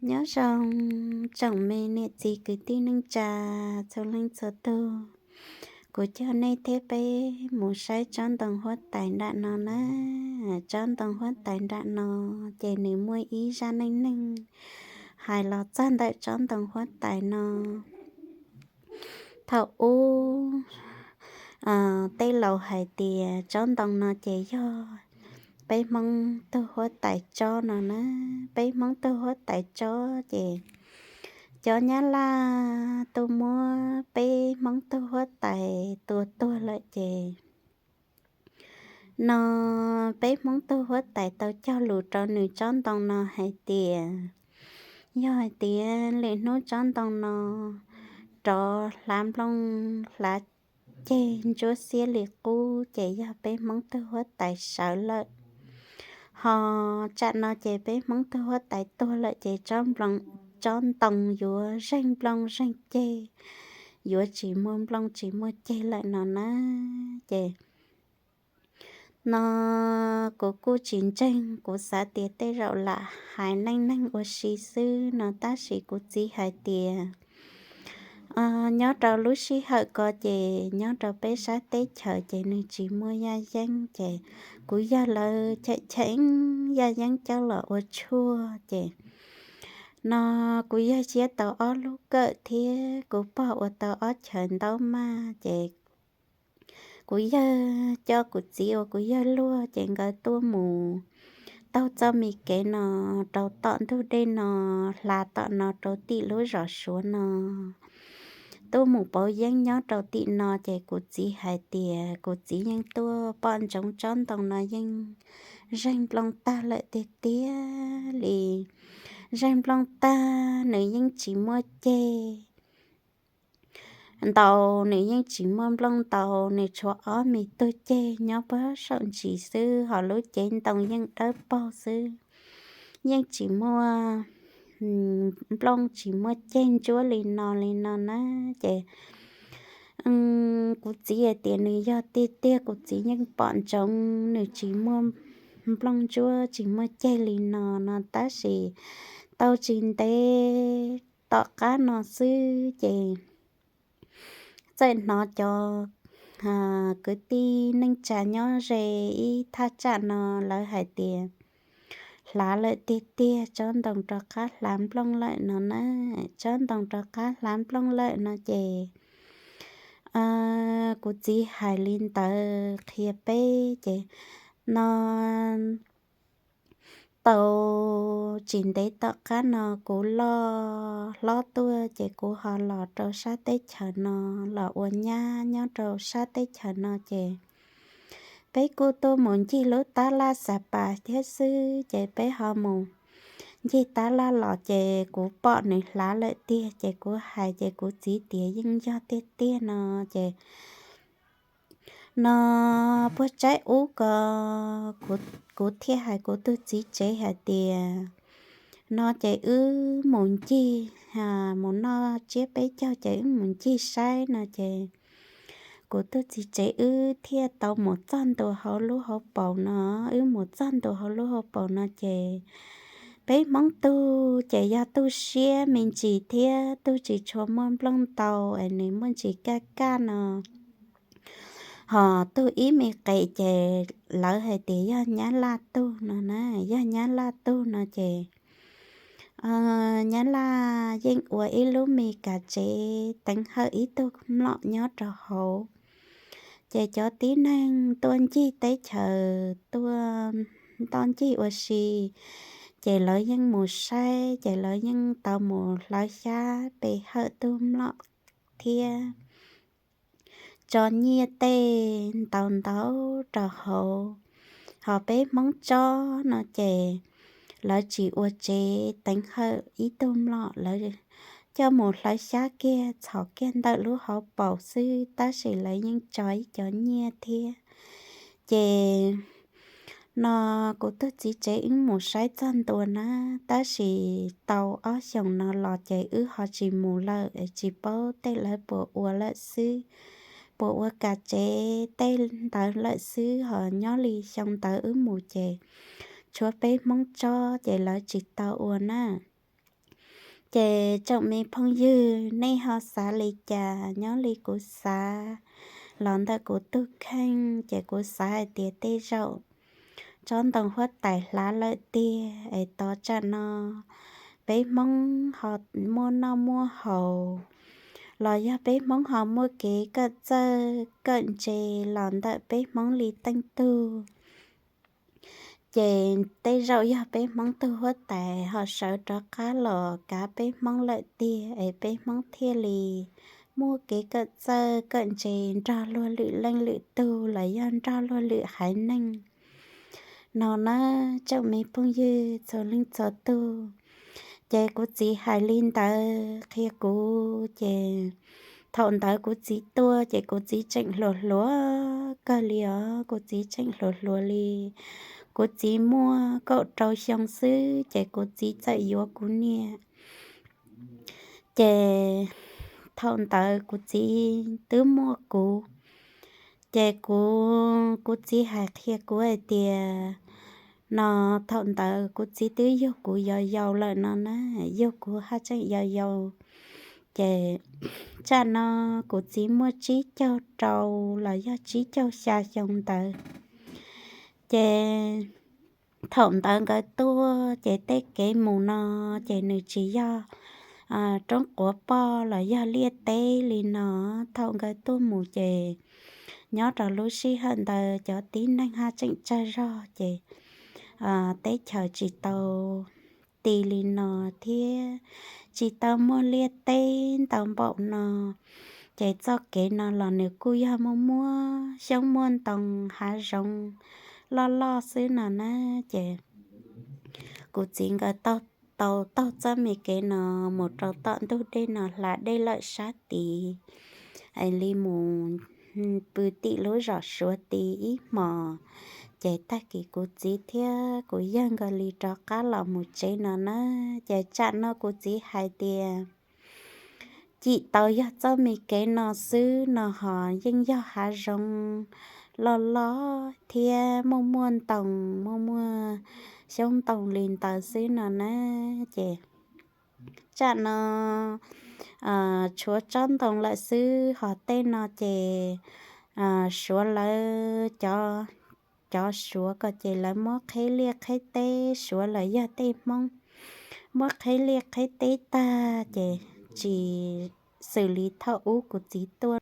Nyob zoo tsoom me niam txiv kwv tij neej tsa txhua leej txhua tug, kuv coj nej thiab peb mus saib tsob ntoo huab tais nram no na. Tsob ntoo huab tais nram no ces nws muaj ib zaj neej neeg hais los txog ntawm tsob ntoo huab tais no. Thaum ub tej laus hais tias tsob ntoo no ces yog peb Hmoob tug huab tais tsob no na. Peb Hmoob tug huab tais tsob ces cov Nyab Laj tuaj muab peb Hmoob tug huab tais tua tuag lawm ces no peb Hmoob tug huab tais tau cog lus rau nws tsob ntoo no hais tias yog hais tias lwm hnub tsob ntoo no rov hlav nplooj hlav ceg ntsuab xiab li qub ces yog peb Hmoob tug huab tais sawv lawm. Ho tsam no ces peb Hmoob tug huab tais tuag lawm ces tsob ntoo yuav zeeg nplooj zeeg ceg, yuav tsis muaj nplooj tsis muaj ceg lawm no na. Ces no kuv kuj tsis ntseeg, kuv xav tias tej zaum lam hais neej neeg ua si xwb no tab sis kuv txiv hais tias nyob rau lub sij hawm ko ces nyob rau peb sab teb chaws ces nws tsis muaj yaj yeeb ces kuv yawg lawv cheem cheem yaj yeeb coj los ua tshuaj ces no kuv yawg siab tau ob lub kawm thiab kuv pog ua tau ob chaw ntaub maj ces kuv yawg coj kuv txiv uas kuv yawg luag ces nkawd tuaj mus taug txoj me kev no rau tom ntug dej no, hla tom no rau tim lub zos Suav no, tuaj mus pauv yeeb nyob rau tim no ces kuv txiv hais tias kuv txiv yeej tuaj pom ntsoov tsob ntoo no yeej zeeg nplooj tag lawm tiag tiag li. Zeeg nplooj tag nws yeej tsis muaj ceg ntau, nws yeej tsis muaj nplooj ntau, nws tshuav ob me tug ceg nyob puag saum ntsis xwb, ho lub cev ntoo yeej dawb paug xwb, yeej tsis muaj nplooj tsis muaj ceg ntsuab li no li no na. Ces kuv txiv hais tias nws yog tiag tiag, kuv txiv yeej pom ntsoov nws tsis muaj nplooj ntsuab tsis muaj ceg li no no tab sis tau tsis ntev tom qab no xwb ces txawm hnov cov kwv tij neej tsa nyob ze ib thaj tsam no lawv hais tias hlav lawm tiag tiag, tsob ntoo rov qab hlav nplooj lawm no na. Tsob ntoo rov qab hlav nplooj lawm no ces kuv txiv hais li ntawd qhia peb ces no tau tsis ntev tom qab no kuv loj hlob tuaj ces kuv ho los rau sab teb chaws no los ua nyab nyob rau sab teb chaws no ces peb kuj tuaj mus ncig lub tab laj Xa Pas thiab xwb ces peb ho mus ncig tab laj los ces kuv pom nws hlav lawm tiag ces kuv hais ces kuv txiv tias yeej yog tiag tiag no ces no puag tsaib ub ko kuv thiaj hais kuv tus txiv tsev hais tias no ces wb mus ncig, mus noj tsiab peb caug ces wb mus ncig saib no ces kuv tus txiv tsev wb thiaj tau mus txog ntua hauv lub hauv paus no. Wb mus txog ntua hauv lub hauv paus no ces peb Hmoob tug ces yog tug siab me ntsis thiab tug tsis tshua muaj nplooj ntau es nws muaj ntsis kaj kaj no. Ho tug ib me qes ces lawv hais tias yog Nyab Laj tug no na, yog Nyab Laj tug no ces Nyab Laj yeej ua ib lub me kav tsev teev hawm ib tug mlom nyob rau hauv. Ces cov tib neeg tuaj ncig teb chaws tuaj ntoj ncig ua si, ces lawv yeej mus saib ces lawv yeej tau mus hlawv xyab pe hawm tug mlom thiab tso nyiaj tej ntau ntau rau hauv. Ho peb Hmoob tsob no ces lawv tsis ua tsev teev hawm ib tug mlom, lawv coj mus hlawv xyab kiag txhos kiag ntawm lub hauv paus xwb tab sis lawv yeej tso ib cov nyiaj thiab. Ces no kuv tus txiv tsev wb mus saib txog ntua na, tab sis tau ob xyoos no los ces wb ho tsis mus lawm, tsis paub tej lawv puas ua lawm xwb, puas ua kav tsev tej ntawd lawm xwb. Ho nyob li xyoo ntawd wb mus ces tshuav peb Hmoob tsob ces lawv tsis tau ua na. Ces tsoom me phooj ywg, nej ho xav li cas? Nyob li kuv xav los ntawm kuv tug kheej ces kuv xav hais tias tej zaum tsob ntoo huab tais hlav lawm tiag es tos tsam no peb Hmoob ho muaj noj muaj haus, los yog peb Hmoob ho muaj kev kawm txawj kawm ntse los ntawm peb Hmoob li teej tug. Ces tej zaum yog peb Hmoob tug huab tais ho sawv rov qab los kav peb Hmoob lawm tiag es peb Hmoob thiaj li muaj kev kawm txawj kawm ntse nrog luag lwm leej lwm tug los yog nrog luag lwm haiv neeg no na, tsoom me phooj ywg txhua leej txhua tug. Ces kuv txiv hais li ntawd qhia kuv ces thaum ntawd kuv txiv tuaj ces kuv txiv tseem hluas hluas kawg li os, kuv txiv tseem hluas hluas li. Kuv txiv muaj kaum rau xyoo xwb ces kuv txiv txawm yuav kuv niam. Ces thaum ntawd kuv txiv twb muaj kuv, ces kuv, kuv txiv hais qhia kuv hais tias no, thaum ntawd kuv txiv twb yug kuv yau yau lawm no na, yug kuv haj tseem yau yau. Ces tsam no kuv txiv muaj tsib caug rau los yog tsib caug xya xyoo ntawd. Ces thaum ntawd nkawd tuaj ces tej kev mus no ces nws tsis yog roob quav poj los yog liaj teb li no. Thaum nkawd tuaj mus ces nyob rau lub sij hawm ntawd cov tib neeg haj tseem tsawg zog ces teb chaws tsis tau ti li no thiab tsis tau muaj liaj teb ntau npaum no. Ces txoj kev no los nws kuj yog muaj muaj xyoob muaj ntoo hav zoov loj loj xwb no na. Ces kuv txiv nkawd tau taug txoj me kev no mus rau tom ntug dej no hla dej lawm sab tid es li mus pw tim lub zos Suav tid ib hmos. Ces tag kis kuv txiv thiab kuv yawg nkawd li rov qab los mus tsev no na. Ces tsam no kuv txiv hais tias cim tau yog txoj me kev no xwb no ho yeej yog hav zoov loj loj thiab muaj muaj ntoo, muaj muaj xyoob ntoo li ntawd xwb no na. Ces tsam no tshuav tsob ntoo lawm xwb ho tej no ces Suav lawv cov, cov Suav ko ces lawv muab qheb liaj qheb teb, Suav los yog tej Hmoob muab qheb liaj qheb teb tag ces tsis xws li thaum ub kuv txiv tuaj